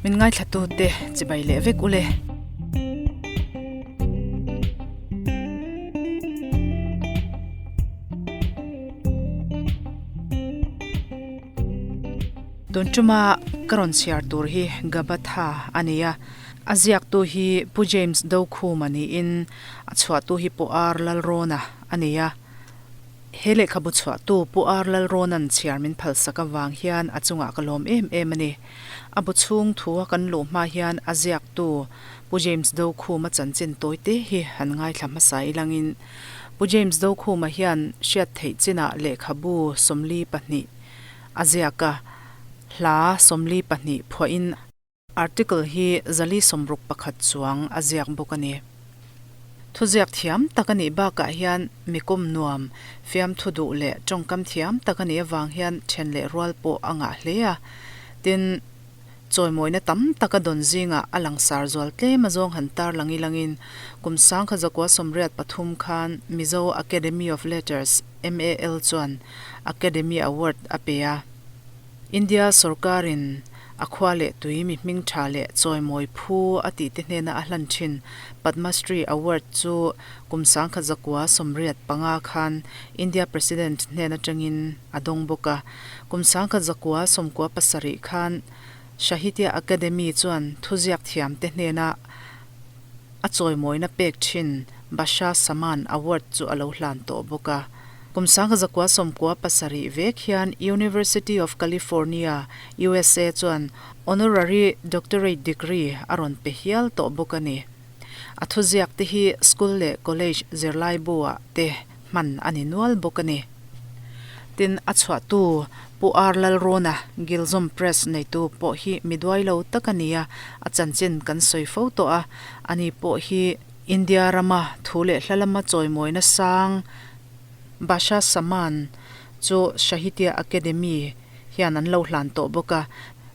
Min ngaithla te chibai leh vek ule. Tun tuma ka rawn chhiar tur hi Gabatha a ni a, a ziaktu hi Pu James Dokhuma niin a chhuahtu hi Pu R Lalrawna a ni a. He lehkhabu chhuahtu Pu R Lalrawna'n chhiar min phalsak avang hian a chungah ka lawm em em a ni. A bu chhung thu a kan luh hma hian a ziaktu Pu James Dokhuma chanchin tawi te hi han ngaithla hmasa ilangin Pu James Dokhuma hian hriat theih chinah lehkhabu 42 a ziak a, hla 42 phuahin article hi 461 chuang a ziak bawk a ni. Thuziak thiam tak a nih bakah hian mi kawm nuam, fiamthu duh leh tawngkam thiam tak a nih avang hian then leh rual pawh a ngah hle a. Tin, chawimawina tam tak a dawn zingah a langsar zual tlem a zawng han tar lang ilangin kum 1983 khan Mizo Academy of Letters, MAL, chuan Academy Award a pe a. India sorkarin a khua leh tui mi hming tha leh chawimawi phu a tih te hnena a hlan thin Padma Shri Award chu kum 1985 khan India President hnen atangin a dawng bawk a. Kum 1997 khan Sahitya Akademi chuan thuziak thiam te hnena a chawimawina pek thin Bhasha Samman Award chu a lo hlan tawh bawk a. Kum 1997 vek hian University of California, USA chuan Honorary Doctorate Degree a rawn pe hial tawh bawk a ni. A thuziak te hi school leh college zirlai bu-ah te hman a ni nual bawk a ni. Tin, a chhuahtu Pu R Lalrawna, Gilzawm Press neitu pawh hi mi duai lo tak a ni a, a chanchin kan sawi fo tawh a, ani pawh hi India rama thu leh hla lama chawimawina sang Bhasha Samman chu Sahitya Akademi hian an lo hlan tawh bawk a,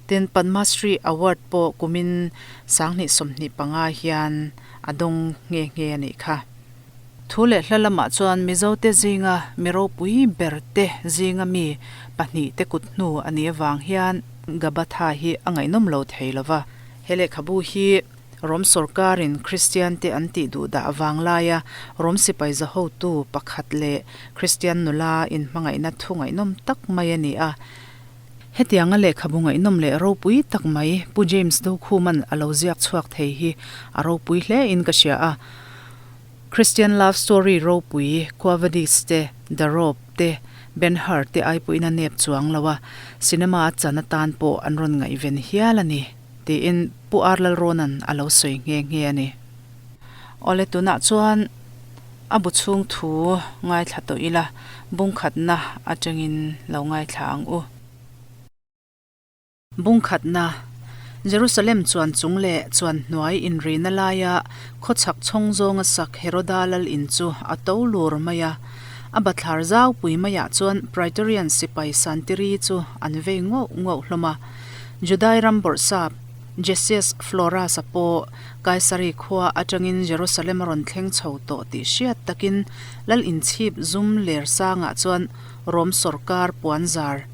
tin Padma Shri Award pawh kumin 2025 hian a dawng nghe nghe a nih kha. Thu leh hla lamah chuan Mizote zinga mi ropui ber te zinga mi pahnih te kut hnu a nih avang hian Gabatha hi a ngaihnawm lo thei lo va. He lehkhabu hi Rom sorkarin Kristian te an tih duh dah avang laia Rom sipai zahotu pakhat leh Kristian nula inhmangaihna thu ngaihnawm tak mai a ni a. Hetianga lehkhabu ngaihnawm leh ropui tak mai Pu James Dokhuman a lo ziak chhuak thei hi a ropui hle in ka hria a. Christian love story ropui Quo Vadis te, The Robe te, Ben Hur te ai pawhin a nep chuang lo a, cinema a chan atan pawh an rawn ngaihven hial a ni, tiin Pu R Lalrawna'n a lo sawi nghe nghe a ni. Awle tunah chuan a bu chhung thu ngaithla tawh ila, bungkhatna atangin lo ngaithla ang u. Bungkhatna, Jerusalem chuan chung leh chuan hnuai inrina laia khawchhak chhawng zawnga sak Heroda lal in chu a to lur mai a. A bathlar zau pui maiah chuan Praetorian sipai Santiri chu an vei ngauh ngauh hlawm a. Judai ram bawrhsap Gessius Florus-a pawh Kaisari khua atangin Jerusalem a rawn thleng chho tawh tih hriat takin lal inchhip zum ler sangah chuan Rom sawrkar puanzar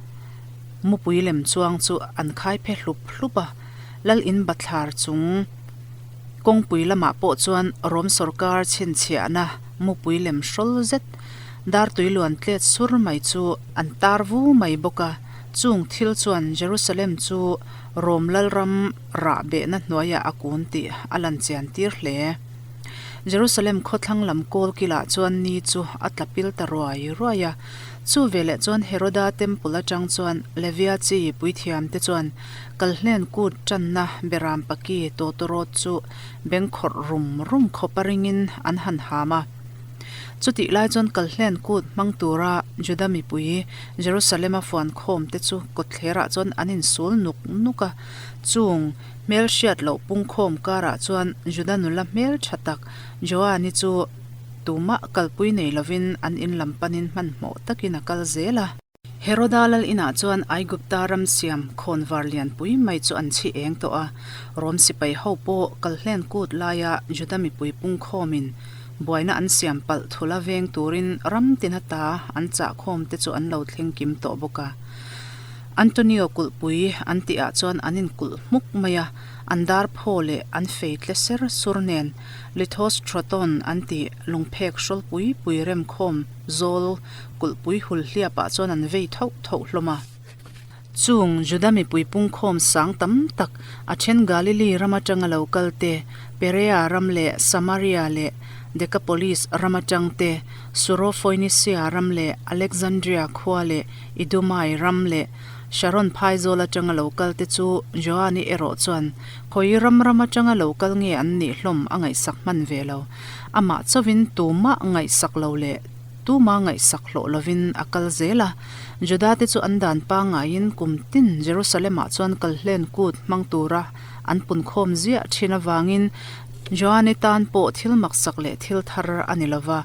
Mupui lem chuang chu an khai phe hlup hlup a, Lal in bathlar chung kawngpui lamah pawh chuan Rom sawrkar chhinchhiahna mupui lem hrawl zet dar tui luan tlet sur mai chu an tar vu mai bawk a, chung thil chuan Jerusalem chu Rom Lalram rah behna hnuaiah a kun tih a lan chian tir hle. Jerusalem khawthlang lam kawl kilah chuan ni chu a tla pil ta ruai ruai a. Chu veleh chuan Heroda temple atang chuan Levia chi puithiam te chuan kalhlen kut tanna beram paki tawtawrawt chu beng khawrh rum rum khawp a ringin an han ham a. Chutih lai chuan kalhlen kut hmang tura Juda mipui Jerusalem-a fuan khawm te chu kawtthlerah chuan an insul nuk nuk a. Chung hmel hriat loh pungkhawm karah chuan Juda nula hmel tha tak Joani chu Tumah kalpui nei lovin an in lam panin hmanhmawh takin a kal zel a. Heroda lal inah chuan Aigupta ram siam khawnvar lianpui mai chu an chhi eng tawh a. Rom sipai ho pawh kalhlen kut laia Juda mipui pungkhawmin buaina an siam palh thula veng turin ram tin ata an chahkhawm te chu an lo thleng kim tawh bawk a. Antonio kulhpui an tihah chuan an inkulh hmuk mai a, an dar phaw leh an fei tle ser sur nen Lithostroton an tih lungphek hrawlpui pui remkhawm zawl kulhpui hul hliapah chuan an vei thauh thauh hlawm a. Chung Juda mipui pungkhawm sang tam tak a then Galili ram atanga lo kal te, Perea ram leh Samaria leh Dekapolis ram atang te, Surofoinisia ram leh Alexandria khua leh Idumai ram leh Sharon phaizawl atanga lo kal te chu Joani erawh chuan khawi ram ram atanga lo kal nge an nih hlawm a ngaihsak hman ve lo. Amah chauhin tumah ngaihsak lo leh tuma ngaihsak hlawh lovin a kal zel a. Juda te chu an dan pangaiin kum tin Jerusalem-ah chuan kalhlen kut hmang tura an punkhawm ziah thin avangin Joani tan pawh thil maksak leh thil thar a ni lova,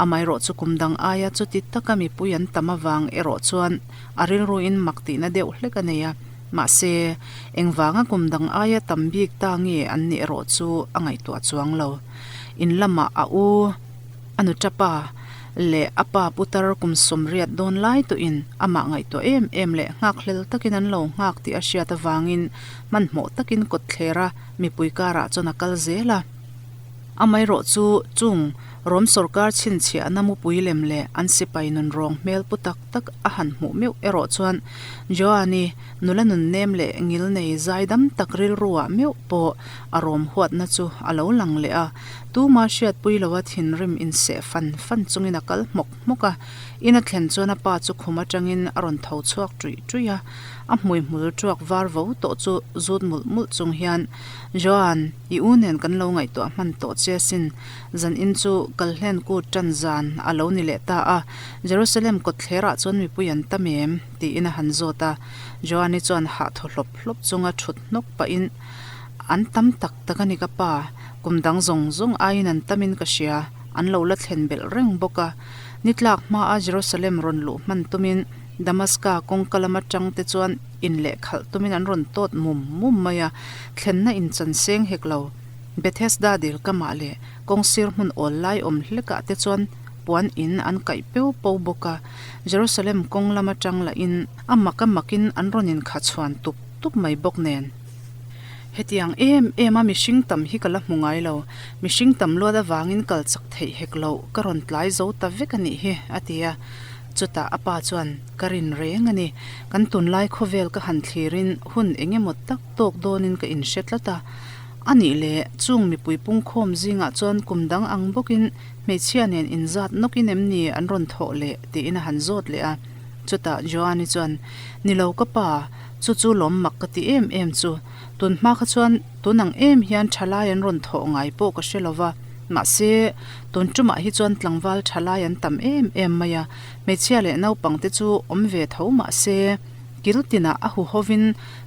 amaherawh chu kum dang aia chuti taka mipui an tam avang erawh chuan a rilruin mak tihna deuh hlek a nei a. Mahse, engvanga kum dang aia tam bik ta nge an nih erawh chu a ngaihtuah chuang lo. In lamah a u. A nu tapa leh a pa putar kum 80 dawn lai tawhin amah ngaihtuah em em leh nghakhlel takin an lo nghak tih a hriat avangin hmanhmawh takin kawtthlera mipui karah chuan a kal zel a. Amaherawh chu chung Rom sawrkar chhinchhiahna mupui lem leh an sipai nun rawng hmel pu tak tak a han hmuh meuh erawh chuan Joani nula nun nem leh ngil nei zaidam tak rilruah meuh pawh a rawm huatna chu a lo lang leh a. Tuma hriatpui loa thinrim inseh fan fan chungin a kal hmawk hmawk a, in a thlen chuan a pa chu khum atangin a rawn tho chhuak ṭuih ṭuih a, a hmui hmul ṭuak var vo tawh chu zut mulh mulh chung hian, Joan, i u nen kan lo ngaihtuah hman tawh che asin, zan in chu kalhlen kut ṭan zan a lo ni leh ta a, Jerusalem kawtthlerah chuan mipui an tam em? tiin a han zawt a, Joan-i chuan hah thaw hlawp hlawp chunga ṭhut hnawk pahin, An tam tak tak a ni ka pa, kum dang zawng zawng aiin an tamin ka hria, an lo la thlen belh reng bawk a. Ni tlak hmaa Jerusalem rawn luh hman tumin Damaska kawngka lama tang te chuan in leh khalh tumin an rawn tawt mum mum mai a, thlenna in chan seng hek lo. Bethesda dil kamah leh kawng sir hmun awl lai awm hlekah te chuan puan in an kaih peu po bawk a, Jerusalem kawng lama tang lahin a mak a makin an rawn inkha chhuan tup tup mai bawk nen. Hetiang em em a mihring tam hi ka la hmu ngai lo. Mihring tam luat avangin kal chak theih hek loh ka rawn tlai zo ta vek a nih hi, a ti a. Chutah a pa chuan, Ka rin reng a ni. Kan tunlai khawvel ka han thlirin hun eng emaw tak tawk dawnin ka inhre tlat a. A nih leh, chung mipui pungkhawm zingah chuan kum dang ang bawkin hmeichhia nen inzat nawkin em ni an rawn thawh leh? tiin a han zawt leh a. Chutah Joani chuan, Ni lo ka pa, Chu chu lawm mak ka ti em em chu. Tun hma kha chuan tun ang em hian thalai an rawn thawh ngai pawh ka hre lo va. Mahse, tun tumah hi chuan tlangval thalai an tam em em mai a, hmeichhia leh naupang te chu awm ve tho mahse, kil tinah a huhovin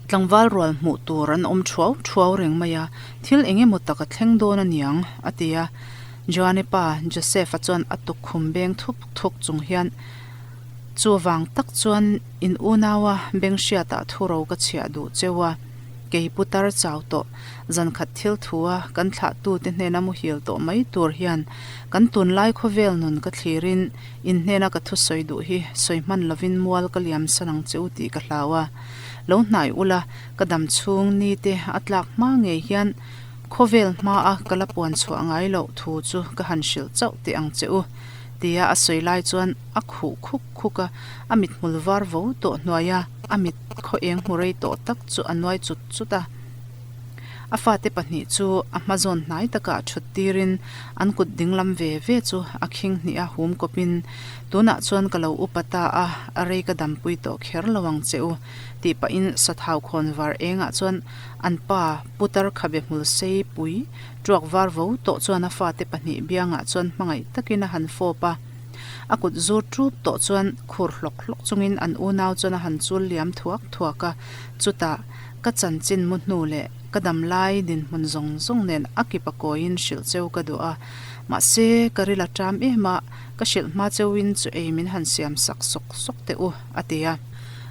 tlangval rual hmuh tur an awm thuau thuau reng mai a, thil eng emaw tak a thleng dawn a niang, a ti a. Joani pa Joseph-a chuan a tukkhum beng thup thuk chung hian, Chuvang tak chuan in unaua beng hriatah thuro ka chhiah duh cheu a, kei putar chau tawh, zankhat thil thua kan thlahtute hnena muhil tawh mai tur hian kan tunlai khawvel nun ka thlirin in hnena ka thusawi duh hi sawi hman lovin mual ka liam san ang che u tih ka hlau a. Lo hnai ula, ka dam chhung ni te a tlak hma ngei hian khawvel hmaa ka la puan chhuah ngai loh thu chu ka han hrilh chauh teh ang che u. Tia a sawi lai chuan a khuh khuk khuk a, a mit hmul var vo tawh hnuai a, a mit khaw eng hmu rei tawh tak chu a nuai chut chut a. A fate pahnih chu a hma zawn hnai takah thut tirin an kut dinglam ve ve chu a khing hnih a hum kawpin, Tunah chuan ka lo upa ta a, a rei ka dampui tawh kher lo ang che u, tih pahin sathau khawn var engah chuan an pa putar khabe hmul sei pui Tuak var vo tawh chuan a fate pahnih biangah chuan hmangaih takin a han fawp a. A kut zur tup tawh chuan khur hlawk hlawk chungin an unau chuan a han chul liam thuak thuak a. Chutah, ka chanchin mu hnu leh ka damlai dinhmun zawng zawng nen a kip a kawiin hrilh cheu ka duh a. Mahse, ka ril a ṭam em a, ka hrilh hma cheuin chu ei min han siam sak sawk sawk teh u, a ti a.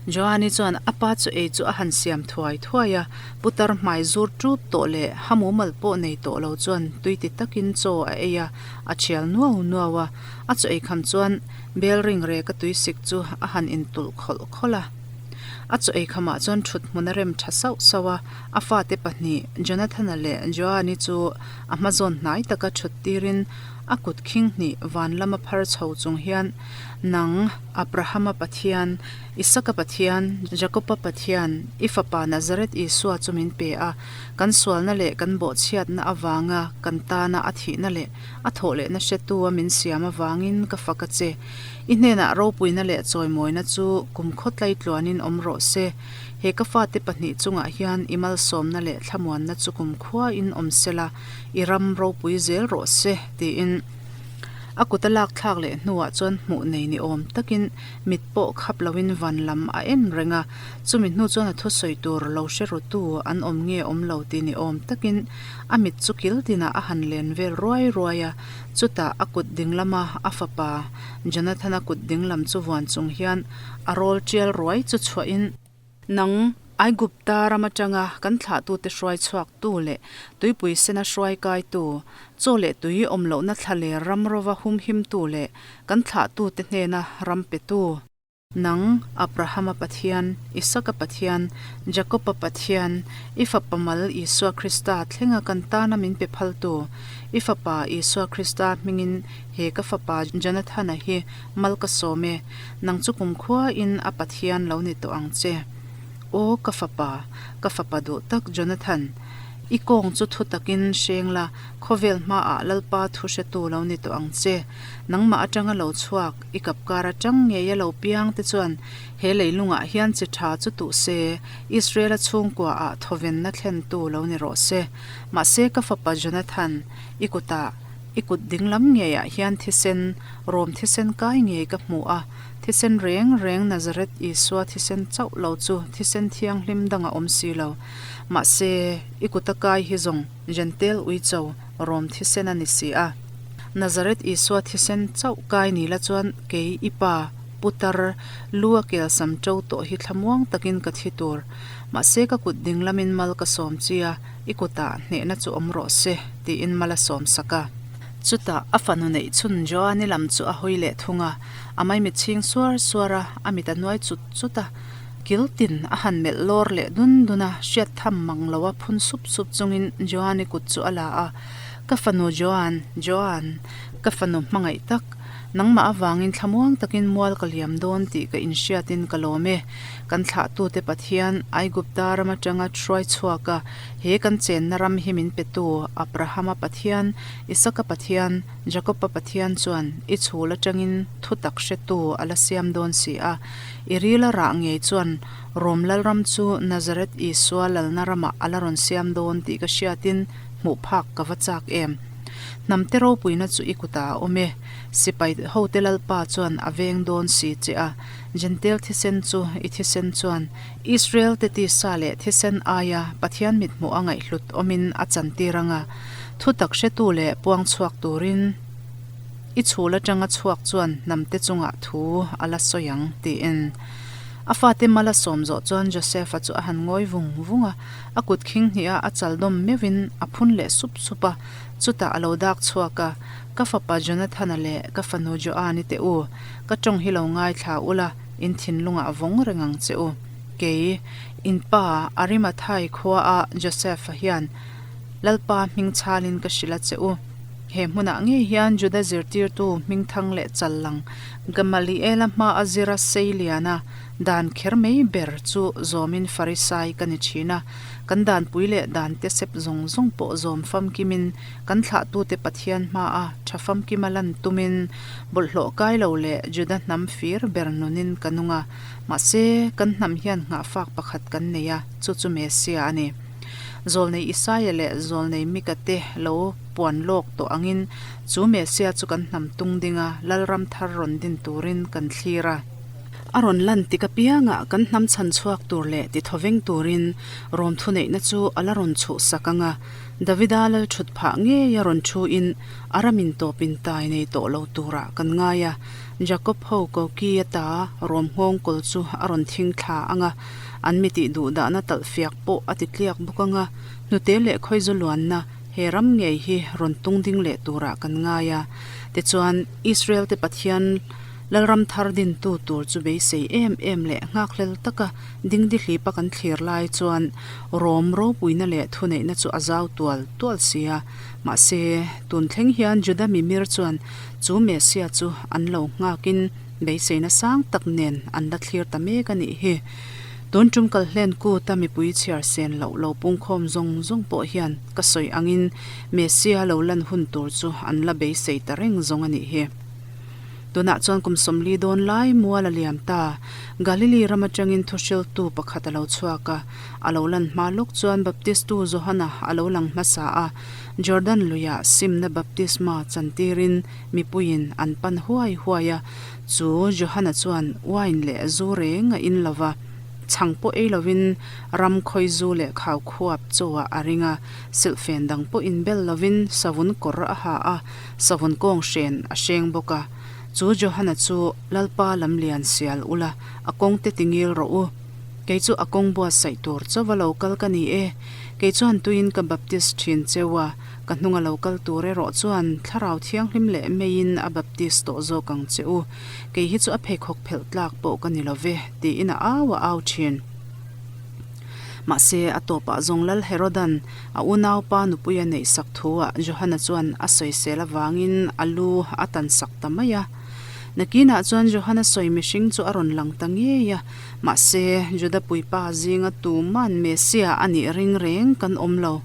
Joani chuan a pa chu ei chu a han siam thuai thuai a, putar hmai zur tup tawh leh ha mumal pawh nei tawh lo chuan tui ti takin chaw a ei a, a thial nuau nuau a. A chaw ei kham chuan bel ring rek a tui sik chu a han intulh khawlh khawlh a. A chaw ei khamah chuan thut hmun a rem tha sauh sauh a, a fate pahnih Jonathana leh Joani chu a hma zawn hnai taka thut tirin a kut khing hnih van lama phar chho chung hian, Nang, Abrahama Pathian, Isaka Pathian, Jakoba Pathian, i fapa Nazareth Isua chu min pe a, kan sualna leh kan bawhchhiatna avanga kan tana a thihna leh a thawhlehna hretu a min siam avangin ka fak a che. I hnenah ropuina leh chawimawina chu kumkhaw tlaitluanin awm rawh se. He ka fate pahnih chungah hian i malsawmna leh thlamuanna chu kumkhuain awm sela, i ram ropui zel rawh se, tiin a kut a lak thlak leh hnuah chuan hmuh nei ni awm takin mit pawh khap loin van lam a en reng a. Chumi hnu chuan a thusawi tur lo hre rutu an awm nge awm lo tih ni awm takin a mit chu kil tinah a han len vel ruai ruai a. Chutah a kut dinglama a fapa Jonathana kut dinglam chu vuan chung hian a rawl tial ruai chu chhuahin, Nang, Aigupta ram atanga kan thlahtute hruai chhuaktu leh tuipui sena hruai kaitu, chaw leh tui awm lohna thla ler ram rova humhimtu leh kan thlahtute hnena ram petu, Nang, Abrahama Pathian, Isaka Pathian, Jakoba Pathian, i Fapa mal Isua Krista thlenga kan tana min pe phaltu, i Fapa Isua Krista hmingin he ka fapa Jonathana hi mal ka sawm e, nang chu kumkhuain a Pathian lo ni tawh ang che. Aw ka fapa, ka fapa duh tak Jonathan, i kawng chu thu takin hreng la, khawvel hmaah Lalpa thu hretu lo ni tawh ang che. Nangmah atanga lo chhuak, i kap kar atang ngei a lo piang te chuan he leilungah hian chi tha chu tuh se, Israel-a chhungkua ah thawvenna thlentu lo ni rawh se. Mahse ka fapa Jonathan, i kutah, i kut dinglam ngeiah hian thisen, Rom thisen kai ngei ka hmu a, thisen reng reng Nazareth Isua thisen chauh lo chu thisen thianghlim dang a awm si lo. Mahse, i kuta kai hi zawng Jentail uicho, Rom thisen a ni si a. Nazareth Isua thisen chauh kai ni la chuan kei i pa, putar, lu a kel sam to tawh hi thlamuang takin ka thi tur. Mahse ka kut ding lamin mal ka sawm chi a, i kutah hnehna chu awm rawh se, tiin mal a sawm sak a. Chutah a fanu neih chhun Joani lam chu a hawi leh thung a, a maimit chhing suar suar a, a mit a nuai chut chut a. Kil tin a han melh lawr leh dun dun a, hriat tham mang lo a phun sup sup chungin Joani kut chu a la a, Ka fanu Joan, Joan, ka fanu hmangaih tak, nangmah avangin thlamuang takin mual ka liam dawn tih ka inhriatin ka lawm e. Kan thlahtute Pathian, Aigupta ram atanga hruai chhuak a, he kan chenna ram hi min petu Abrahama Pathian, Isaka Pathian, Jakoba Pathian chuan i chhul atangin thutak hretu a la siam dawn si a. I ril a rah ngei chuan Rom Lalram chu Nazareth Isua lalna ramah a la rawn siam dawn tih ka hriatin hmuh phak ka va chak em. Hnamte ropuina chu i kutah a awm e. Sipai hote Lalpa chuan a veng dawn si che a, Jentail thisen chu i thisen chuan Israel te tisa leh thisen aia Pathian mithmuh a ngaihhlut awmin a chantir anga thutak hretu leh puang chhuak turin I chhul atanga chhuak chuan hnamte chungah thu a la sawi ang, tiin. A fate mal a sawm zawh chuan Joseph-a chu a han ngawi vung vung a, a kut khing hnih a a chal dawm meuhin a phun leh sup sup a, chutah a lo dak chhuak a, Ka fapa Jonathana leh ka fanu Joani te u, ka tawng hi lo ngaithla ula, in thinlungah vawng reng ang che u. Kei, in pa Arimathai khuaa Joseph-a hian Lalpa hming chhalin ka hrilh a che u. He hmunah ngei hian Juda zirtirtu hmingthang leh challang Gamaliela hma a zira sei liana dan kher mai ber chu zawmin Farisai ka ni thin a. Kan danpui leh dan te sep zawng zawng pawh zawm famkimin kan thlahtute Pathian hmaa tha famkima lan tumin bawlhhlawh kai lo leh Juda hnam fir ber nunin ka nung a. Mahse, kan hnam hian nghahfak pakhat kan nei a, chu chu Messia a ni. Zawlnei Isaia leh Zawlnei Mika te lo puan lawk tawh angin chu Messia chu kan hnam tung ding a, Lalram thar rawn din turin kan thlir a. A rawn lan tik apiangah kan hnam chhan chhuak tur leh ti thawveng turin Rom thuneihna chu a la rawn chhuh sak ang a, Davida lal thut phah ngei a rawn thu in a ramin tawpin tai nei tawh lo turah kan ngai a, Jakob ho koki ata Rom nghawng kawl chu a rawn thing thla ang a. An mi tih duh dahna talh fiak pawh a ti tliak bawk ang a, hnute leh khawizu luanna he ram ngei hi rawn tung ding leh turah kan ngai a. Tichuan, Israel te Pathian Lalram thar dintu tur chu beisei em em leh nghakhlel taka dingdihlipa kan thlir lai chuan Rom ropuina leh thuneihna chu a zau tual tual si a. Mahse, tun thleng hian Juda mimir chuan chu Messia chu an lo nghakin beiseina sang tak nen an la thlir ta mek a nih hi. Tun tum kal hlen kut a mipui chhiar sen loh lo pungkhawm zawng zawng pawh hian ka sawi angin Messia lo lan hun tur chu an la beisei ta reng zawng a nih hi. Tunah chuan kum 40 dawn lai mual a liam ta. Galili ram atangin thuhriltu pakhat a lo chhuak a, a lo lan hma lawk chuan Baptistu Johana a lo lang hmasa a, Jordan luiah simna baptisma chantirin mipuiin an pan huai huai a, chu Johana chuan wine leh zu reng a in lo va, chhang pawh ei lovin ram khawi zu leh khau khuap chawah a ring a, silhfen dang pawh inbel lovin savun kawr a ha a, Savun kawng hren a hreng bawk a, Chu Johana chu Lalpa lam lian sial ula, a kawng te tingil rawh u. Kei chu a kawng buatsaih tur chauva lo kal ka ni e. Kei chuan tuiin ka baptist thin cheu a, ka hnunga lo kal tur erawh chuan Thlarau Thianghlim leh meiin a baptist tawh zawk ang che u. Kei hi chu a pheikhawk phelh tlak pawh ka ni lo ve, tiin a au a au thin. Mahse, a tawpah zawng Lal Herodan a unaupa nupuia neih sak thuah Johana chuan a sawisel avangin a lu a tan sak ta mai a. Nakinah chuan Johana sawi mihring chu a rawn lang ta ngei a, mahse, Juda puipa zinga tuman Messiah a nih ring reng kan awm lo.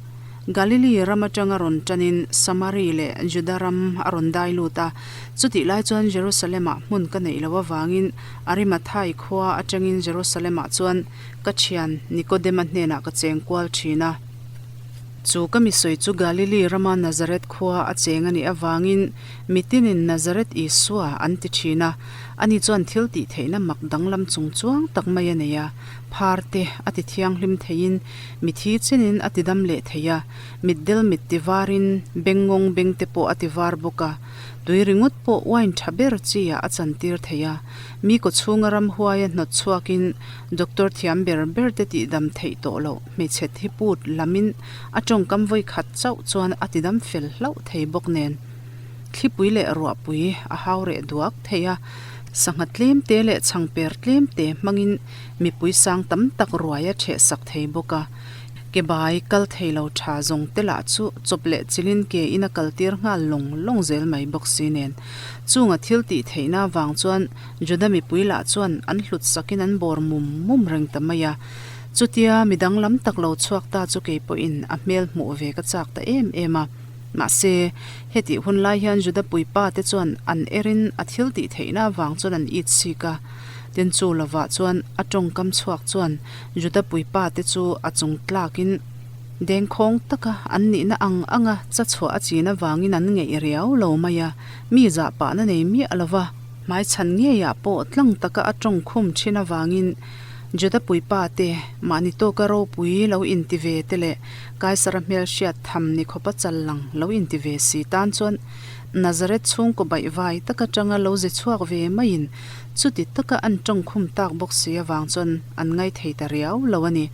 Galili ram atanga rawn tanin Samari leh Juda ram a rawn dai lut a, chutih lai chuan Jerusalem-ah hmun ka neih loh avangin Arimathai khua atangin Jerusalem-ah chuan Ka thian Nikodema hnenah ka cheng kual thin a. Chu ka mi sawi chu Galili rama Nazareth khua a cheng a nih avangin mitinin Nazareth Isua an ti thin a. Ani chuan thil tih theihna mak danglam chung chuang tak mai a nei a. Phar te a ti thianghlim theiin mithi chenin a ti dam leh thei a. Mitdel mit ti varin bengngawng beng te pawh a ti var bawk a. Tui ringawt pawh wine tha ber chi ah a chantir thei a. Mi kawchhunga ramhuaia hnawt chhuakin Doctor thiam ber ber te tihdam theih tawh loh hmeichhe thi put lamin a tawngkam vawi khat chauh chuan a tidam fel hlauh thei bawk nen thlipui leh ruahpui a hau reh duak thei a, sangha tlem te leh chhangper tlem te hmangin mipui sang tam tak ruai a theh sak thei bawk a, ke bai kal thei lo tha zawng te lah chu chawp leh chilin ke in a kal tir nghal lawng lawng zel mai bawk si nen chunga thil tih theihna vang chuan Juda mipui lah chuan an hlut sakin an bawr mum mum reng ta mai a. Chutia mi danglam tak lo chhuak ta chu kei pawhin a hmel hmuh ve ka chak ta em em a. Mahse, hetih hun lai hian Juda puipa te chuan an erin a thil tih theihna avang chuan an it sik a. Tin chu lovah chuan a tawngkam chhuak chuan Juda puipa te chu a chung tlakin dengkhawng taka an nihna ang anga cha chhuah a chin avangin an ngeih riau lo mai a, mi zahpahna nei miah lova. Hmaichhan ngeiah pawh tlang taka a tawng khum thin avangin Juda puipa te, mahni tawka ropui lo inti ve te leh Kaisara hmelhriat tham ni khawpa chal lang lo inti ve si tan chuan Nazareth chhungkaw baihvai taka tanga lo ze chhuak ve maiin chuti taka an tawng khum tak bawk si avang chuan an ngaithei ta riau lo a ni.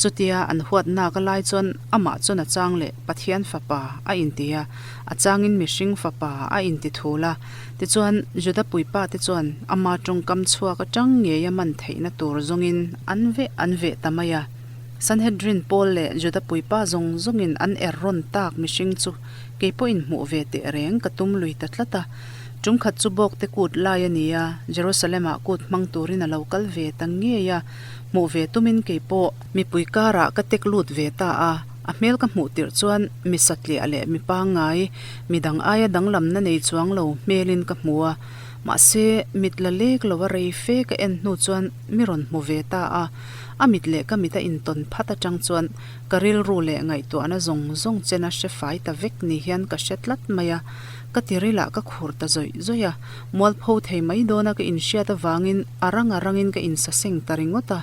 Chutia an huatnak a lai chuan amah chuan a chang leh Pathian fapa a inti a, a changin mihring fapa a inti thul a. Tichuan, Juda puipate chuan ama tawngkam chhuak atang ngeia man theihna tur zawngin an veh an veh ta mai a. Sanhedrin pawl leh Juda puipa zawng zawngin an er rawn tak mihring chu kei pawhin hmuh ve teh reng ka tum lui ta tlat a. Tum khat chu bawkte kut lai a ni a, Jerusalem-ah kut hmang turin a lo kal ve ta ngei a, hmuh ve tumin kei pawh mipui karah ka tek lut ve ta a. A hmel ka hmuh tirh chuan mi satliah leh mi pangngai, mi dang aia danglamna nei chuang lo hmelin ka hmu a. Mahse, mit la lek lo a rei fe ka en hnu chuan mi rawn hmu ve ta a. A mit leh ka mit a intawn phat atang chuan ka rilru leh ngaihtuahna zawng zawng chena hre fai ta vek ni hian ka hre tlat mai a. Ka tirilah ka khur ta zawih zawih a. Mualpho thei mai dawna ka inhriat avangin a rang a rangin ka insaseng ta ringawt a.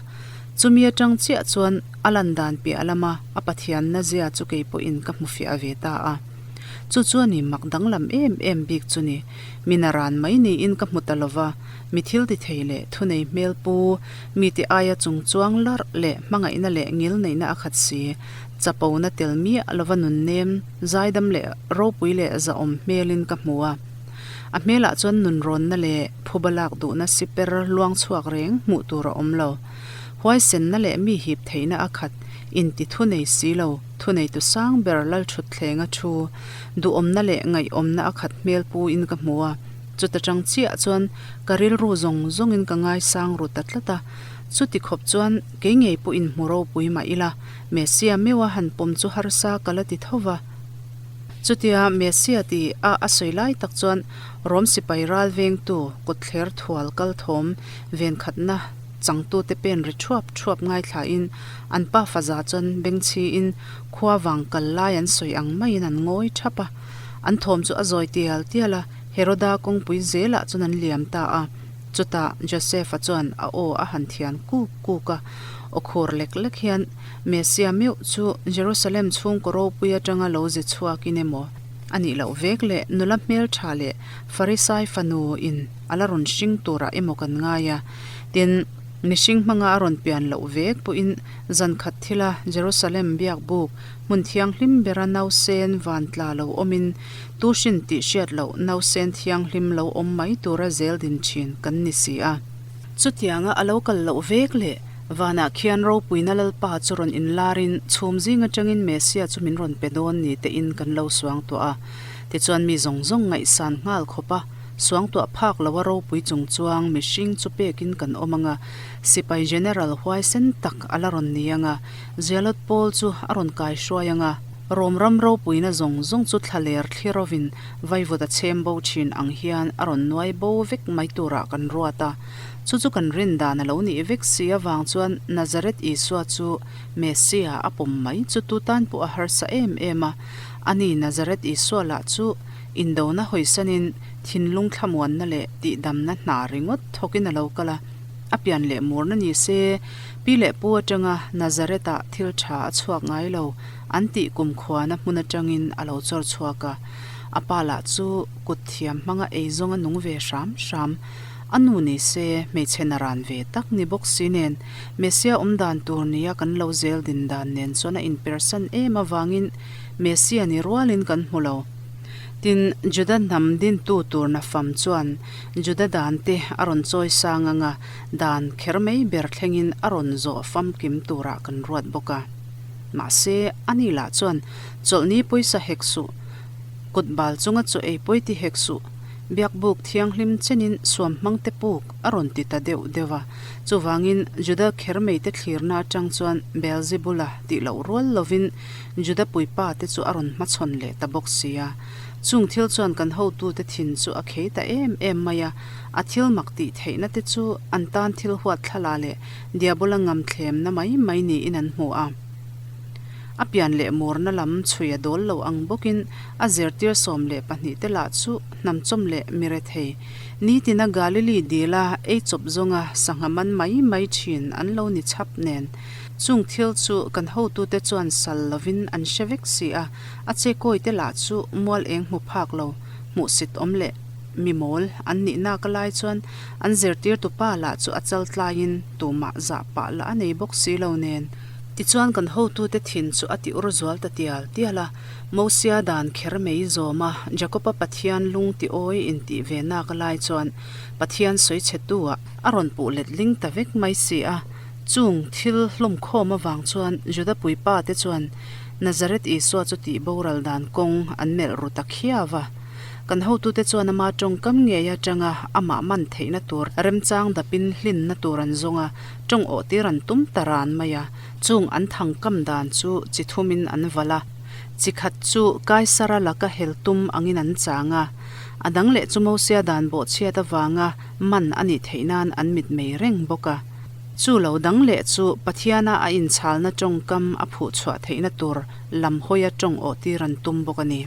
Chumi atang chiah chuan a lan dan piah lama a Pathianna zia chu kei pawhin ka hmu fiah ve ta a. Chu chu a ni mak danglam em em bik chu ni. Mi naran mai niin ka hmu ta lova, mi thil ti thei leh thunei hmel pu, mite aia chung chuang larh leh hmangaihna leh ngil neihna a khat si, chapona tel miah lova nunnem, zaidam leh ropui leh zahawm hmelin ka hmu a. A hmelah chuan nunrawnna leh phuba lak duhna siper luang chhuak reng hmuh tur a awm lo. Huaisenna leh mi hip theihna a khat inti thunei si lo, thuneitu sang ber Lalthutthleng a thu duhawmna leh ngaihawmna a khat hmel pu in ka hmu a. Chuta tang chiah chuan ka rilru zawng zawngin ka ngaisang ru ta tlat a. Chuti khawp chuan kei ngei pawh inhmu ropui mah ila, Messia meuha han pawm chu harsa ka la ti tho va. Chutia Messia ti a a sawi lai tak chuan Rom sipai ral vengtu kawtthler thual kal thawm ven khatna changtute pen ri thuap thuap ngaithlain an pa faza chuan bengchhiin khua vang kal lai an sawi ang maiin an ngawi thap a. An thawm chu a zawi tial tial a, Heroda kawngpui zelah chuan an liam ta a. Chutah Joseph-a chuan a aw a han thian kuk kuk a, aw khur lek lek hian Messia meuh chu Jerusalem chhungkaw ropui atanga lo ze chhuakin emaw a nih loh vek leh nula hmeltha leh Farisai fanu in a la rawn hring turah emaw kan ngai a. Tin, mihring hmanga a rawn pian loh vek pawhin zan khat thila Jerusalem biak buk hmun thianghlim bera nausen van tla lo awmin tu hrin tih hriat loh nausen thianghlim lo awm mai tura zel din thin kan ni si a. Chutianga a lo kal loh vek leh Vanah khian ropuina Lalpa chu rawn inlarin chhum zing atangin Messia chu min rawn pe dawn ni tein kan lo suangtuah a. Tichuan mi zawng zawng ngaihsan nghal khawp a, suangtuah phak loa ropui chung chuang mihring chu pekin kan awm ang a, sipai general huaisen tak a la rawn ni ang a, Zealot pawl chu a rawn kai hruai ang a, Rom ram ropuina zawng zawng chu thlaler thli rovin vaivut a chhem bo thin ang hian a rawn nuai bo vek mai turah kan ruat a. Chu chu kan rin dan a lo nih vek si avang chuan Nazareth Isua chu Messia a pawm mai chu tu tan pawh a harsa em em a. Ani Nazareth Isua lah chu indona hawisanin thinlung thlamuanna leh tihdamna hna ringawt thawkin a lo kal a. A pian leh murna ni se, pi leh pu atanga Nazareth-ah thil tha a chhuak ngai lo an tih kumkhuana hmun atangin a lo chawr chhuak a. A pa lah chu kut thiam hmanga eizawnga nung ve hram hram. A nu ni se, hmeichhe na ran ve tak ni bawk si nen, Messia awm dan tur nia kan lo zel din dan nen chuan a inpersan em avangin Messia ni rualin kan hmu lo. Tin, Juda hnam dintu tur Nafam chuan Juda dan te a rawn chawi sang ang a, dan kher mai ber thlengin a rawn zawh famkim turah kan ruat bawk a. Mahse, ani lah chuan chawlhni pawisa hek suh, kut bal chunga chaw ei pawi ti hek suh, Biakbuk thianghlim chenin suam hmangte puk a rawn ti ta deuh deuh a. Chuvangin Juda khermeite thlirna atang chuan Beelzebula tih loh rual lovin Juda puipa te chu a rawn hmachhawn leh ta bawk si a. Chung thil chuan kan hotute thin chu a khei ta em em mai a, a thil mak tih theihna te chu an tan thil huat thlala leh Diabola ngamthlemna mai mai niin an hmu a. A pian leh murna lam chhui a dawl lo ang bawkin A zirtir 12 te lah chu hnamchawm leh mirethei, nitina Galili dila ei chawp zawnga sangha man mai mai thin an lo ni chhap nen. Chung thil chu kan hotute chuan sal lovin an hre vek si a, a chekawi te lah chu mual eng hmu phak lo, hmuhsit awm leh mi mawl an nih nak lai chuan an zirtirtu pa lah chu a chal tlaiin tumah zah pah lah a nei bawk si lo nen. Tichuan kan hotute thin chu a ti ur zual ta tial tial a. Mosia dan kher mai zawma Jakoba Pathian lung ti awi intih ve nak lai chuan Pathian sawi chhe tu ah a rawn puh let ling ta vek mai si a. Chung thil hlawm khawm avang chuan Juda puipa te chuan Nazareth Isua chu tih boral dan kawng an melh ru ta khiau a. Kan hotute chuan ama tawngkam ngei atanga amah man theihna tur remchang dapin hlinna tur an zawng a, tawng awh tir an tum ta ran mai a. Chung an thangkam dan chu chi thumin an valh a, chi khat chu Kaisara laka hel tum angin an chang a, a dang leh chu Mosia dan bawhchhiat avanga man a nih theih nan an mitmei reng bawk a. Chu lo dang leh chu Pathiana a inchhalna tawngkam a phuhchhuah theihna tur lam hawia tawng awh tir an tum bawk a ni.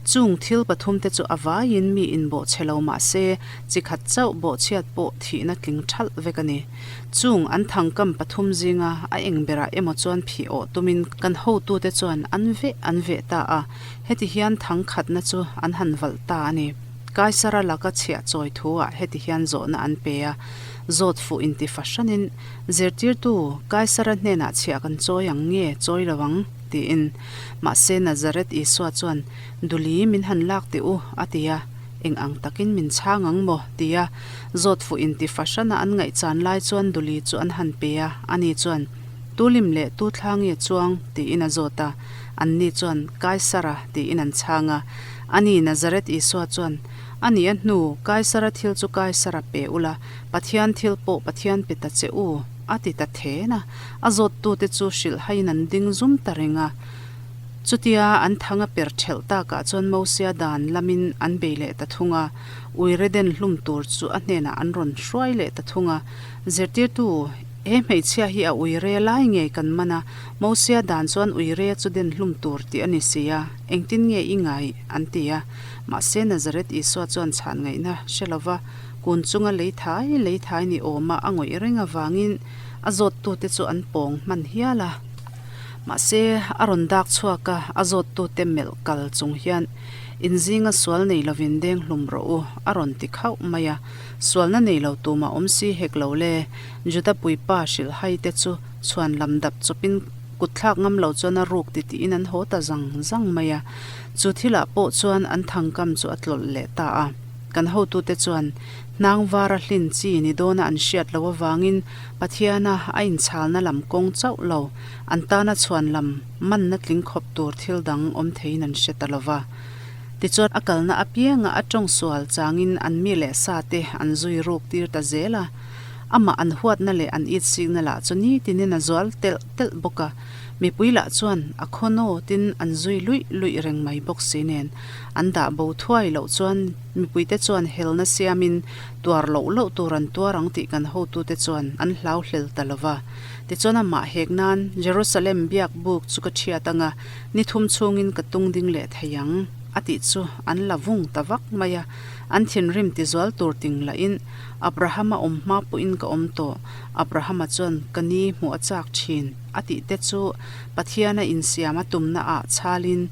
Chung thil pathumte chu a vaiin mi inbawhchhe lo mah se chi khat chauh bawhchhiat pawh thihna tling thalh vek a ni. Chung an thangkam pathum zinga a eng berah emaw chuan phih awh tumin kan hotute chuan an veh an veh ta a, heti hian thang khatna chu an han valh ta a ni. Kaisara laka chhiah chawi thuah heti hian zawhna an pe a, zawt fuh inti fahranin, Zirtirtu, Kaisara hnenah chhiah kan chawi ang nge chawi lo ang? tiin. Mahse Nazareth Isua chuan, Duli min han lak teh u, a ti a. Eng ang takin min chhang ang maw? tia zawt fuh inti fahrana an ngaihchan lai chuan Duli chu an han pe a, ani chuan, Tu lim leh tu thla nge chuang? tiin a zawt a. Anni chuan, Kaisara, tiin an chhang a. Ani Nazareth Isua chuan, A nih a hnu, Kaisara thil chu Kaisara pe ula, Pathian thil pawh Pathian pe ta che u, a ti ta then a. A zawttute chu hrilhhaiin an ding zum ta reng a. Chutia an thang a per thelh takah chuan Mosia dan lamin an bei leh ta thung a, uire den hlum tur chu a hnenah an rawn hruai leh ta thung a. Zirtirtu, He hmeichhia hi a uire lai ngei kan man a, Mosia dan chuan uire chu den hlum tur tih a ni si a, engtin nge i ngai? an ti a. Mahse Nazareth Isua chuan chhan ngaihna hre lova kun chunga lei thai lei thai ni awma a ngawih reng avangin a zawttute chu an pawng hman hial a. Mahse, a rawn dak chhuak a, a zawttute melh kal chung hian, Inzinga sual nei lovin deng hlum rawh u, a rawn ti khauh mai a. Sualna nei lo tumah awm si hek lo le, Juda puipa hrilhhai te chu chhuan lam dap chawpin kutthlak ngam lo chuan a ruk ti tiin an haw ta zang zang mai a. Chu thilah pawh chuan an thangkam chu a tlawlh leh ta a. Kan hotute chuan hnang vara hlin chi ni dawna an hriat loh avangin Pathiana a inchhalna lam kawng chauh lo, an tana chhuan lam manna tling khawp tur thil dang awm theiin an hre ta lo va. Tichuan a kalna apianga a tawng sual changin an mi leh sa te an zui ruk tir ta zel a. Amah an huatna leh an itsikna lah chu nitinin a zual telh telh bawk a. Mipui lah chuan a khawnawtin an zui luih luih reng mai bawk si nen, an dah bo thuai loh chuan mipuite chuan helna siamin tuar loh loh tur an tuar ang tih kan hotute chuan an hlau hlel ta lo va. Tichuan amah hek nan Jerusalem biak buk chu ka thiat anga ni thum chhungin ka tung ding leh thei ang a tih chu an la vung ta vak mai a, an thinrim tizual tur ting lahin Abrahama awm hma pawhin ka awm tawh, Abrahama chuan ka ni hmuh a chak thin a tih te chu Pathiana insiam a tumna ah chhalin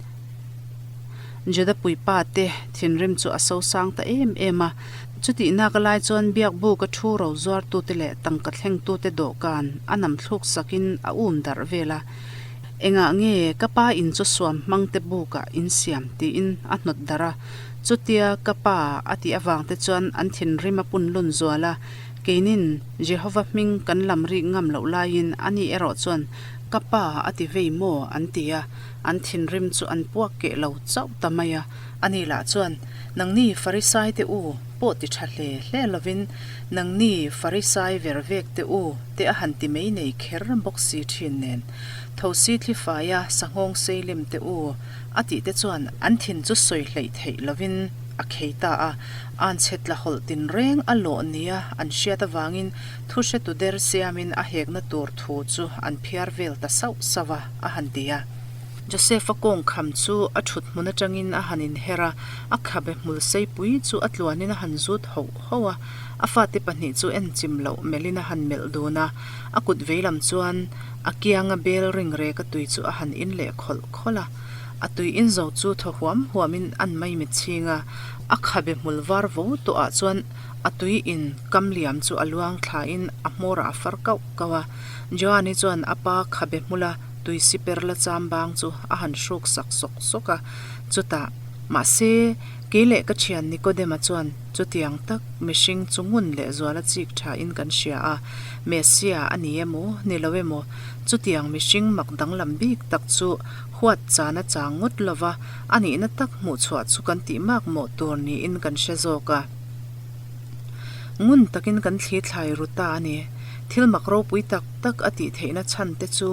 Juda puipa te thinrim chu a sosang ta em em a. Chutihnak a lai chuan biakbuk a thu ro zuartute leh tangka thlengtute dawhkan a nam thluk sakin a um darh vel a. Engah nge ka pa in chu suam hmangte bukah in siam tiin a hnawt darh a. Chutia ka pa a tih avang te chuan an thinrim a pun lun zual a. Keinin Jehova hming kan lam rik ngam loh laiin ani erawh chuan ka pa a ti vei maw an ti a. An thinrim chu an puak keh lo chauh ta mai a. Ani lah chuan, Nangni Farisai te u pawh ti tha hle hle lovin, nangni Farisai ver vek te u te a han ti mei nei kher bawk si thin nen, thosi thli faia sanghawng seilim te u a tih te chuan an thin chu sawi hleih theih lovin a khei ta a. Anchhe tla hawlh tinreng a lawh nia an hriat avangin thu hretu der siamin a hekna tur thu chu an phiar vel ta sauh sauh a, a han ti a. Joseph-a kawng kham chu a thut hmun atangin a han inher a, a khabe hmul seipui chu a tluanin a han zut hoh hoh a, a fate pahnih chu en chim loh melhin a han melh dun a, a kut veilam chuan a kianga bel ring rek a tui chu a han in leh khawlh khawlh a, a tui in zo chu thaw huam huamin an maimit chhing a, a khabe hmul var vo tawhah chuan a tui in kam liam chu a luang thlain a hmawrah a far kauh kauh a, Joani chuan a pa khabe hmula tui siper la cham bang chu a han hruk sak sawk sawk a, chutah, Mahse, kei leh ka thian Nikodema chuan chutiang tak mihring chu ngun leh zuala chik thain kan hria a, Messia a ni emaw, ni lo emaw, chutiang mihring mak danglam bik tak chu huat chana chang ngawt lova a nihna tak hmuhchhuah chu kan tih mak mawh tur niin kan hre zawk a. Ngun takin kan thli thlai ru ta a ni. Thil mak ropui tak tak a tih theihna chhan te chu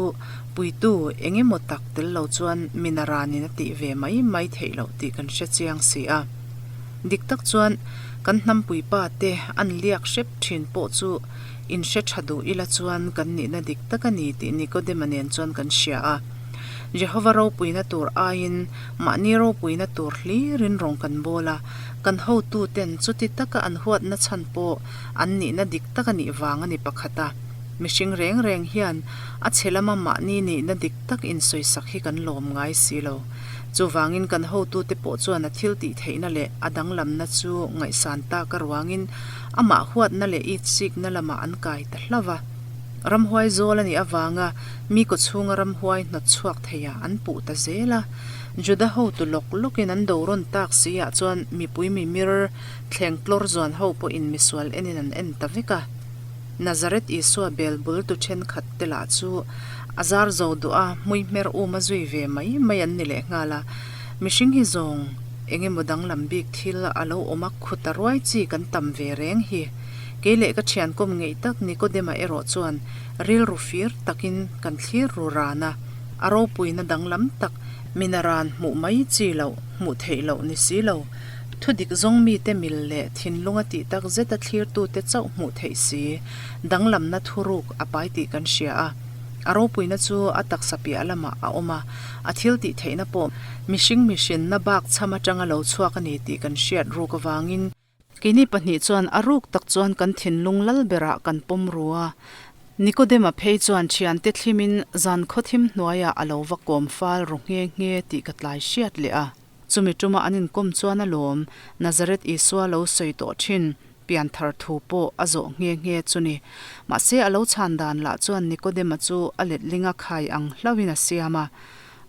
puitu eng emaw tak tel lo chuan mina ranin a tih ve mai mai theih loh tih kan hre chiang si a. Dik tak chuan kan hnampuipa te an liak hrep thin pawh chu in hre tha duh ila chuan kan nihna dik tak a ni tih Nikodema nen chuan kan hria a. Jehova ropuina tur aiin mahni ropuina tur hlirin rawng kan bawl a, kan hotuten chuti taka an huatna chhan pawh an nihna dik tak a nih vang a ni pakhat a. Mihring reng reng hian a chhe lama mahni nihna dik tak insawisak hi kan lawm ngai si lo. Chuvangin kan hotute pawh chuan a thil tih theihna leh a danglamna chu ngaihsan tak a ruangin amah huatna leh itsikna lamah an kai ta hlauh a. Ramhuai zawl a nih avanga mi kawchhunga ramhuai hnawt chhuak theiah an puh ta zel a. Juda hotu lawk lawkin an do rawn tak si ah chuan mipui mimir thleng tlawr zuan ho pawhin misual enin an en ta vek a. Nazareth Isua bel bul tu thenkhat te lah chu a zar zo duh a, hmui hmer um a zui ve mai mai an ni lehnghal a. Mihring hi zawng eng emaw danglam bik thil a lo awm a, khuta ruai chi kan tam ve reng hi. Kei leh ka thian kawm ngeih tak Nikodema erawh chuan rilru fir takin kan thlir ru ran a, a ropuina danglam tak mina ran hmuh mai chi loh, hmuh theih loh ni si lo. Thu dik zawng mite mil leh thinlunga tih tak zeta thlirtute chauh hmuh theih si, danglamna thuruk a pai tih kan hria a. A ropuina chu a taksa piah lamah a awm a, a thil tih theihna pawh mihring mihrinna bak chham atanga lo chhuak a ni tih kan hriat ruk avangin, Keini pahnih chuan a ruk tak chuan kan thinlung lal berah kan pawm ru a. Nikodema phei chuan thiante thlimin zan khawthim hnuaiah a lo va kawm fal ru nghe nghe tih ka tlai hriat leh a. Chumi tuma an inkawm chuan a lawm, Nazareth Isua lo sawi tawh thin, pianthar thu pawh a zawh nghe nghe chu ni. Mahse a lo chhan dan lah chuan Nikodema chu a letlinga khai ang hlauhin a siam a.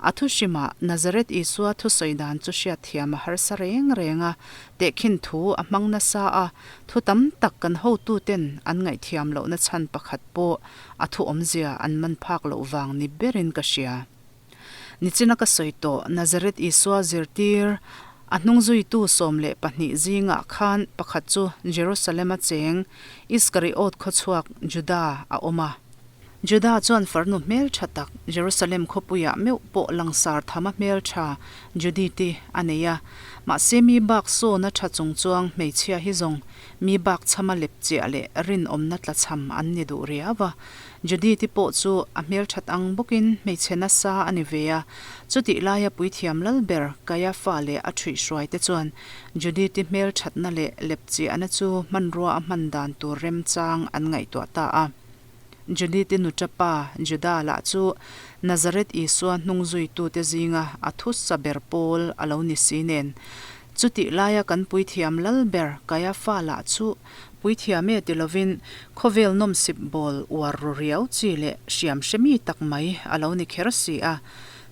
A thuhrimah Nazareth Isua thusawi dan chu hriatthiam a harsa reng reng a, tehkhin thu a hmang nasa a, thu tam tak kan hotuten an ngaihthiam lohna chhan pakhat pawh a thu awmzia an man phak loh vang ni berin ka hria. Nichina ka sawi tawh Nazareth Isua zirtir a hnungzuitu 12 zingah khan pakhat chu Jerusalem-a cheng Iskariot khawchhuak Juda a awm a. Juda chuan farnu hmeltha tak Jerusalem khawpuiah meuh pawh langsar thama hmeltha Judith-i a nei a. Mahse mi bak sawna tha chung chuang hmeichhia hi zawng mi bak chhama lepchiah leh rinawmna tlachham an ni duh riau a. Judith-i pawh chu a hmelthat ang bawkin hmeichhe nasa a ni ve a. Chutih laia puithiam lal ber Kaiafa leh a ṭhuihhruaite chuan Judith-i hmelthatna leh lepchiahna chu hmanrua a hman dan tur remchang an ngaihtuah ta a. Judith-i nuṭa pa Juda lah chu Nazareth Isua hnungzuitute zinga a thusa ber pawl a lo ni si nen. Chutih laia kan puithiam lal ber Kaiafa lah chu puithiam e ti lovin khawvel nawmsip bawl uar ru riau chi leh hriam hre mi tak mai a lo ni kher si a.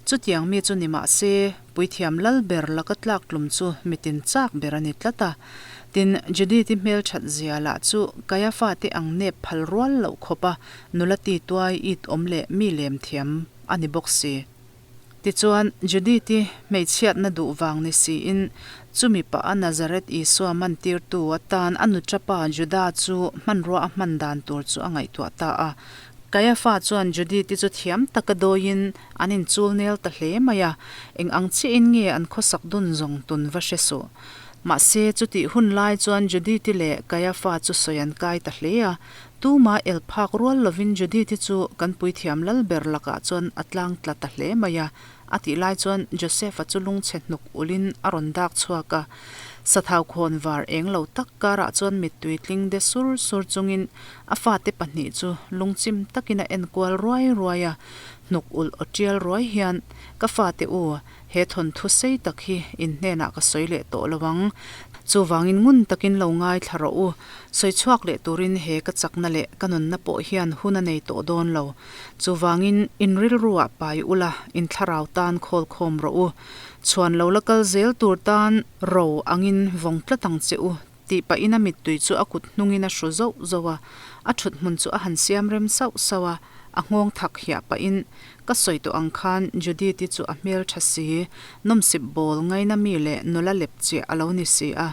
Chutiang mi chu ni mah se, puithiam lal ber laka tlak tlum chu mitin chak ber a ni tlat a. Tin, Judith-i hmelthat zia lah chu Kaiafa te ang nep phal rual loh khawpa nula ti tuai it awm leh mi lem thiam a ni bawk si. Tichuan, Judith-i hmeichhiatna duh vang ni siin chumi pah a Nazareth Isua mantirtu atan a nuṭapa Judah chu hmanrua a hman dan tur chu a ngaihtuah ta a. Kaiafa chuan Judith-i chu thiam taka dawiin an inchul nel ta hle mai a, eng ang chiahin nge an khawsak dun zawng tun va hre suh. Mahse, chutih hun lai chuan Judith-i leh Kaiafa chu sawi an kai ta hle a. Tuma el phak rual lovin Judith-i chu kan puithiam lal ber lakah chuan a tlang tla ta hle mai a. A tih lai chuan Joseph-a chu lungchhe hnuk ulhin a rawn dak chhuak a. Sathau khawn var eng lo tak karah chuan mittui tling de sur sur chungin a fate pahnih chu lungchim takin a enkual ruai ruai a. Hnuk ulh aw tial ruai hian, Ka fate u, He thawnthu sei tak hi in hnenah ka sawi leh tawh lo ang. Chuvangin ngun takin lo ngaithla rawh u. Sawi chhuak leh turin he ka chakna leh ka nunna pawh hian hun a nei tawh dawn lo. Chuvangin in rilruah pai ula, in thlarau tan khawl khawm rawh u. Chhuan lo la kal zel tur tan ro angin vawng tlat ang che u, tih pahin a mittui chu a kut hnungin a hru zauh zauh a. A thut hmun chu a han siam rem sauh sauh a, a nghawng thak hiah pahin Ka sawi tawh ang khan Judith-i chu a hmel tha si, nawmsip bawl ngaina mi leh nula lep chiah a lo ni si a.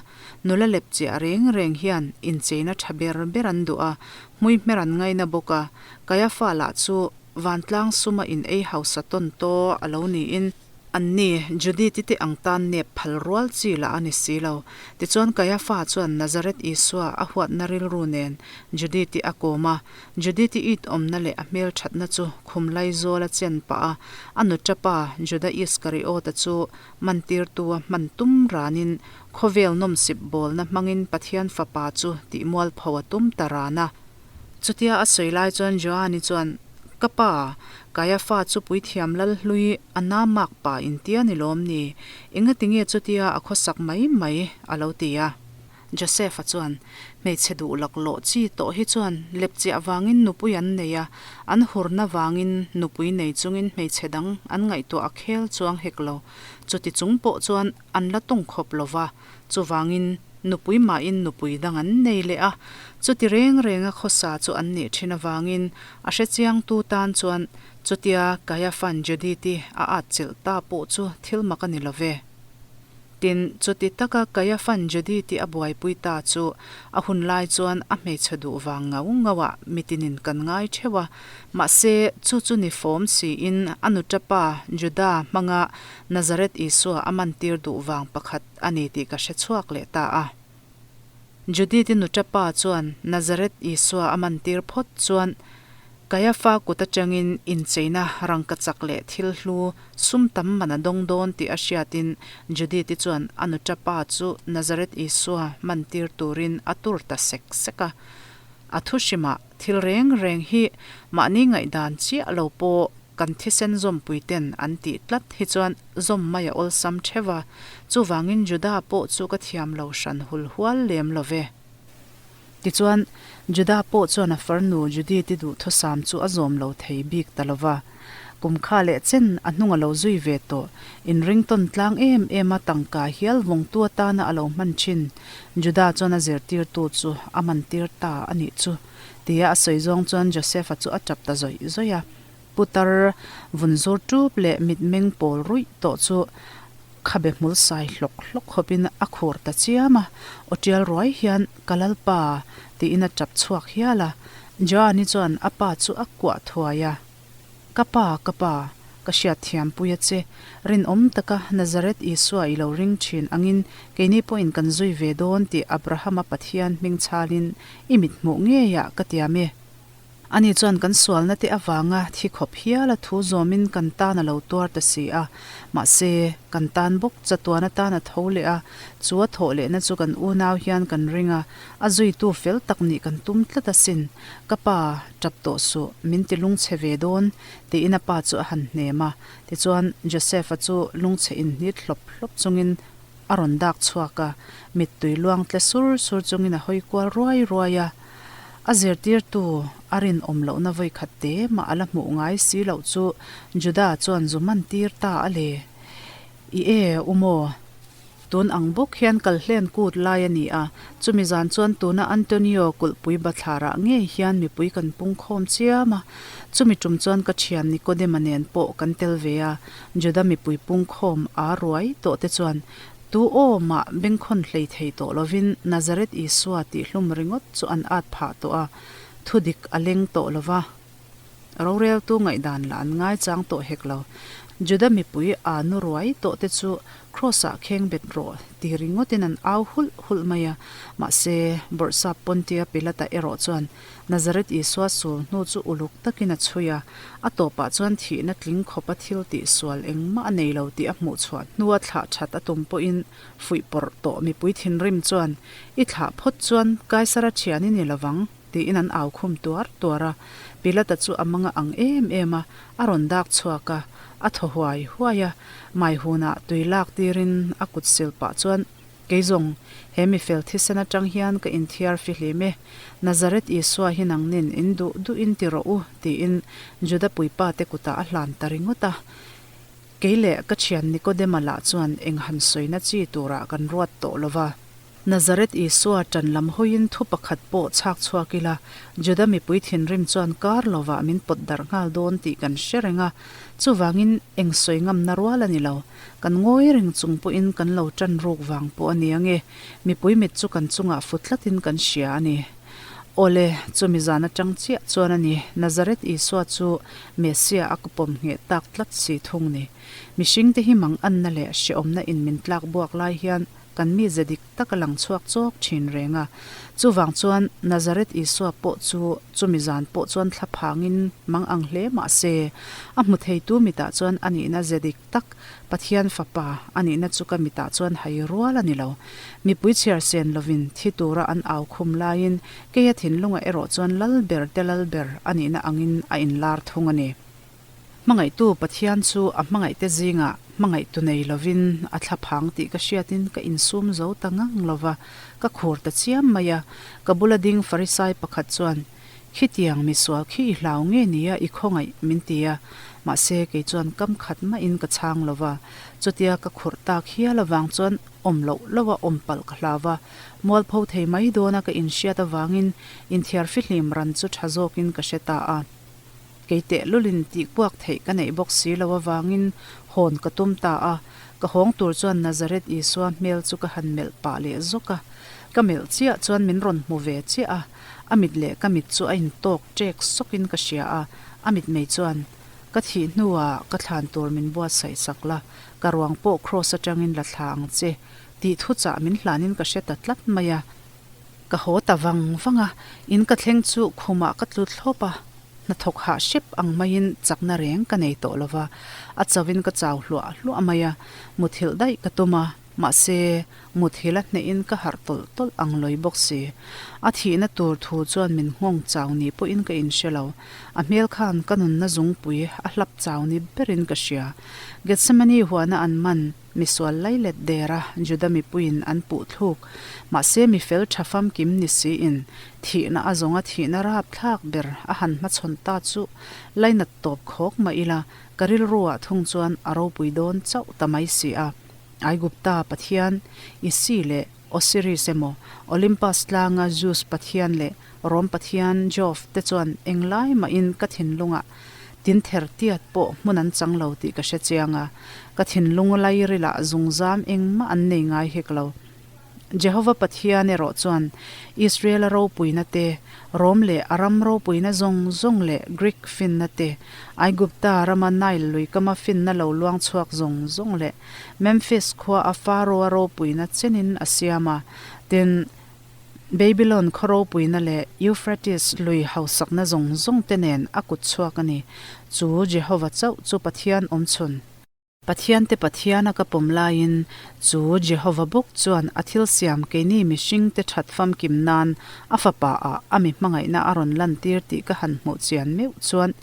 Nula lep chiah reng reng hian incheina tha ber ber an duh a, hmui hmer an ngaina bawk a. Kaiafa lah chu vantlang suma in ei hausa tawn taw a lo niin, Anni, Judith-i te ang tan nep phal rual chi lah a ni si lo. Tichuan Kaiafa chuan Nazareth Isua a huatna rilru nen Judith-i a kawm a. Judith-i it awmna leh a hmelthatna chu khum laizawl a chen pah a, a nuṭapa Juda Iskariota chu mantirtu a hman tum ranin khawvel nawmsip bawlna hmangin Pathian Fapa chu tihmualpho a tum ta ran a. Chutia a sawi lai chuan Joani chuan, Ka pa, Kaiafa chu puithiam lal hlui a na mak pa intia ni lawm ni? Engati nge chutia a khawsak mai mai? a lo ti a. Joseph-a chuan, Hmeichhe duh laklawh chi tawh hi chuan lepchiah vangin nupui an nei a, an hurna vangin nupui nei chungin hmeichhe dang an ngaihtuah a khel chuang hek lo. Chuti chung pawh chuan an la tawng khawp lo va, chuvangin nupui mahin nupui dang an nei leh a, chuti reng renga khawsa chu an nih thin avangin a hrechiangtu tan chuan chutia Kaiafan Judith-i a atchilh ta pawh chu thil mak a ni lo ve. Tin, chuti taka Kaiafan Judith-i a buaipui ta chu a hun lai chuan a hmeichhe duh vang ngau ngauah mitinin kan ngai theuh a, mahse chu chu ni fawm siin a nutapa Juda hmanga Nazareth Isua a mantir duh vang pakhat a ni tih ka hre chhuak leh ta a. Judith-i nutapa chuan Nazareth Isua a mantir phawt chuan Kaiafa kut atangin incheina rangkachak leh thil hlu sum tam man a dawng dawn tih a hriatin Judith-i chuan a nutapa chu Nazareth Isua mantir turin a tur ta sek sek a. A thuhrimah thil reng reng hi mahni ngaihdan chiah lo pawh kan thisen zawmpui ten an tih tlat hi chuan zawm mai a awlsam theuh a, chuvangin Juda pawh chu ka thiam lo hran hul hual lem lo ve. Tichuan, Juda pawh chuan a farnu Judith-i duhthusam chu a zawm lo thei bik ta lo va. Kum kha leh chen a hnung a lo zui ve tawh, inringtawn tlang em em a tangka hial vawngtu atana a lo hman thin Juda chuan a zirtirtu chu a mantir ta a nih chu, tia a sawi zawng chuan Joseph-a chu a tap ta zawih zawih a. Putar vun zur tup leh mitmeng pawl ruih tawh chu khabe hmul sai hlawk hlawk khawpin a khur ta chiam a, aw tial ruai hian Ka Lalpa tiin a tap chhuak hial a. Joani chuan a pa chu a kuah thuai a, Ka pa, ka pa, ka hriat thiam pui a che, rinawm taka Nazareth Isua i lo ring thin angin keini pawhin kan zui ve dawn tih Abrahama Pathian hming chhalin i mithmuh ngeiah ka tiam e. Ani chuan kan sualna te avanga thi khawp hial a thu zawmin kan tan a lo tuar ta si a. Mahse, kan tan bawk chatuan atan a tho leh a, chu a thawh lehna chu kan unau hian kan ring a, a zuitu fel tak nih kan tum tlat asin. Ka pa, tap tawh suh, min ti lungchhe ve dawn, tiin a pa chu a han hnem a. Tichuan, Joseph-a chu lungchhe inhnit hlawp hlawp chungin a rawn dak chhuak a, mittui luang tle sur sur chungin a hawi kual ruai ruai a. A zirtirtu a rinawm lohna vawikhat te mah a la hmuh ngai si loh chu Juda chuan zu man tir ta a le. I e, u maw? Tun ang bawk hian kalhlen kut lai a ni a, chumi zan chuan tuna Antonio kulhpui bathlarah ngei hian mipui kan pung khawm chiam a, chumi tum chuan ka thian Nikodema nen pawh kan tel ve a, Juda mipui pung khawm a ruai tawh te chuan Tu aw mah bengkhawn hlei thei tawh lovin Nazareth Isua tih hlum ringawt chu an at phah tawh a, thudik a leng tawh lo va. Roreltu ngaihdan lah an ngaichang tawh hek lo. Juda mipui aa nu ruai tawh te chu Kraws-ah kheng bet rawh ti ringawtin an au hulh hulh mai a. Mahse, Bawrhsap Pontia Pilata erawh chuan Nazareth Isua sul hnu chu uluk takin a chhui a, a tawpah chuan thihna tling khawpa thil tih sual engmah a nei lo tih a hmuh chhuah hnua thlah that a tum pawhin fuih pawrh tawh mipui thinrim chuan, I thlah phawt chuan Kaisara thian i ni lovang, tiin an au khum tuar tuar a. Pilata chu a manga ang em em a, a rawn dak chhuak a, a thaw huai huai a, maihunah tui lak tirin a kut sil pah chuan, Kei zawng, he mi fel thisen atang hian ka inthiar fihlim e. Nazareth Isua hi nangnin in duh duhin ti rawh u, tiin Juda puipa te kutah a hlan ta ringawt a. Kei leh ka thian Nikodema lah chuan eng han sawina chi turah kan ruat tawh lo va. Nazareth Isua tan lam hawiin thu pakhat pawh chhak chhuak ila, Juda mipui thinrim chuan kar lovah min pawt darh nghal dawn tih kan hre reng a. Chuvangin eng sawi ngamna rual a ni lo. Kan ngawi reng chung pawhin kan lo tan ruk vang pawh a ni ange, mipui mit chu kan chungah fu tlatin kan hria a ni. Awle, chumi zan atang chiah chuan a ni, Nazareth Isua chu Messiah a ka pawm ngheh tak tlat si thung ni. Mihringte hi mang anna leh hrehawmna in min tlak buak lai hian kan mi ze dik tak a lang chhuak chawk thin reng a. Chuvang chuan Nazareth Isua pawh chu chumi zan pawh chuan thla phangin mang ang hle mah se, a hmu theitu mitah chuan a nihna ze dik tak Pathian Fapa a nihna chu ka mitah chuan hai rual a ni lo. Mipui chhiar sen lovin thi tura an au khum laiin keia thinlungah erawh chuan Lalber te Lalber a nihna angin a inlar thung a ni. Hmangaihtu Pathian chu a hmangaihte zingah hmangaihtu nei lovin a thlaphang tih ka hriatin ka insum zo ta ngang lo va, ka khur ta chiam mai a. Ka bula ding Farisai pakhat chuan, Khitiang misual khi i hlau nge nia i khawngaih min ti a, mahse kei chuan kam khat mahin ka chhang lo va. Chutia ka khurh tak hial avang chuan awm loh loha awm palh ka hlau va, mualpho thei mai dawna ka inhriat avangin inthiar fihlim ran chu tha zawkin ka hre ta a. Kei tehlulin tihkuak theih ka neih bawk si lo avangin hawn ka tum ta a, ka hawng tur chuan Nazareth Isua hmel chu ka han melh pah leh zawk a. Ka melh chiah chuan min rawn hmu ve chiah a, a mit leh ka mit chu a intawk ṭek sawkin ka hria a, a mitmei chuan, Ka thih hnuah ka thlan tur min buatsaih sak la, ka ruang pawh kraws aṭangin la thla ang che, tih thuchah min hlanin ka hre ta tlat mai a. Ka haw ta vang vang a, in ka thleng chu khumah ka tlu thlawp a, hnathawk hah hrep ang maiin chakna reng ka nei tawh lo va, a chauhin ka chau hluah hluah mai a, muthilh daih ka tum a, mahse muthilh a hnehin ka harh tawlh tawlh ang lawi bawk si. A thihna tur thu chuan min nghawng chau ni pawhin ka inhre lo, a hmel khan ka nunna zungpui a hlap chau ni berin ka hria. Gethsemane huana an man. Misual lailet dera Juda mipuiin an puh thluk. Mahse mi fel tha famkim ni siin thihna a zawnga thihna rap thlak ber a han hmachhawn ta chu lainat tawp khawk mah ila ka rilruah thung chuan a ropui dawn chauh ta mai si a. Aigupta pathian Isi leh Osiris emaw Olympus tlanga Zeus pathian leh Rom pathian Jove te chuan englai mahin ka thinlungah tin ther tiat pawh hmun an chang lo tih ka hre chiang a, ka thinlung lairilah zungzam engmah an nei ngai hek lo. Jehova Pathian erawh chuan Israel-a ropuina te, Rom leh a ram ropuina zawng zawng leh Greek finna te, Aigupta rama Nile lui kama finna lo luang chhuak zawng zawng leh Memphis khua a Pharaoh-a ropuina chenin a siam a, tin, Babylon khaw ropuina leh Euphrates lui hausakna zawng zawng te nen a kut chhuak a ni. Chu Jehova chauh chu Pathian awmchhun. Pathiante Pathiana ka pawm laiin, chu Jehova bawk chuan a thil siam keini mihringte that famkim nan a Fapa ah a mi hmangaihna a rawn lantir tih ka han hmuh chian meuh chuan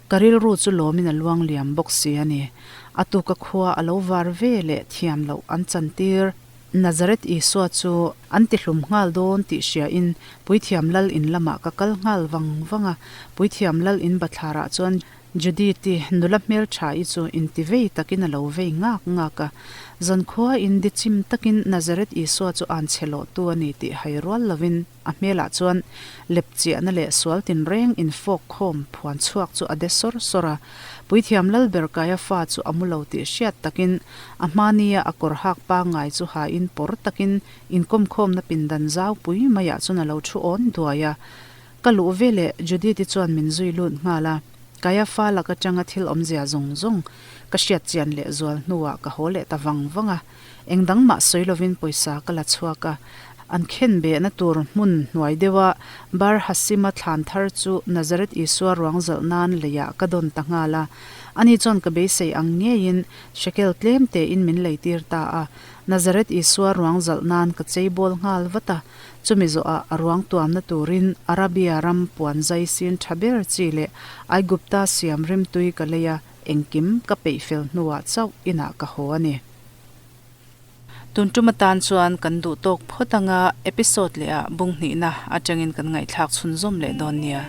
ka rilru chu lawmin a luang liam bawk si a ni. A tuka khua a lo var ve leh thiam loh an chantir. Nazareth Isua chu an tihlum nghal dawn tih hriain Puithiam Lal in lamah ka kal nghal vang vang a, Puithiam Lal in bathlarah chuan Judith-i nula hmeltha-i chu inti vei takin a lo vei ngak ngak a. Zankhua in di chim takin Nazareth Isua chu an chhe lawhtu a ni tih hai rual lovin a hmelah chuan lepchiahna leh sual tinreng infawk khawm phuan chhuak chu a de sawr sawr a. Puithiam Lalber Kaiafa chu a mu lo tih hriat takin a hmania a kawr hak pangngai chu hain pawr takin inkawmkhawmna pindan zau pui maiah chuan a lo thu awn duai a. Ka luh veleh Judith-i chuan min zui lut nghal a, Kaiafa lak atanga thil awmzia zawng zawng ka hriat chian leh zual hnuah ka haw leh ta vang vang a. Eng dang mah sawi lovin pawisa ka la chhuak a, an khen behna tur hmun hnuai deuha Bar Hasima thlan thar chu Nazareth Isua ruang zalh nan leiah ka dawn ta nghal a. Ani chuan ka beisei ang ngeiin shekel tlem tein min leitir ta a, Nazareth Isua ruang zalh nan ka cheibawl nghal vat a. Chumi zawhah a ruang tuamna turin Arabia ram puan zai sin tha ber chi leh Aigupta siam rimtui ka lei a, engkim ka peih fel hnuah chauh inah ka haw a ni. Tun tum atan chuan kan duh tawk phawt anga episode leh ah bung hnihna atangin kan ngaihthlak chhunzawm leh dawn nia.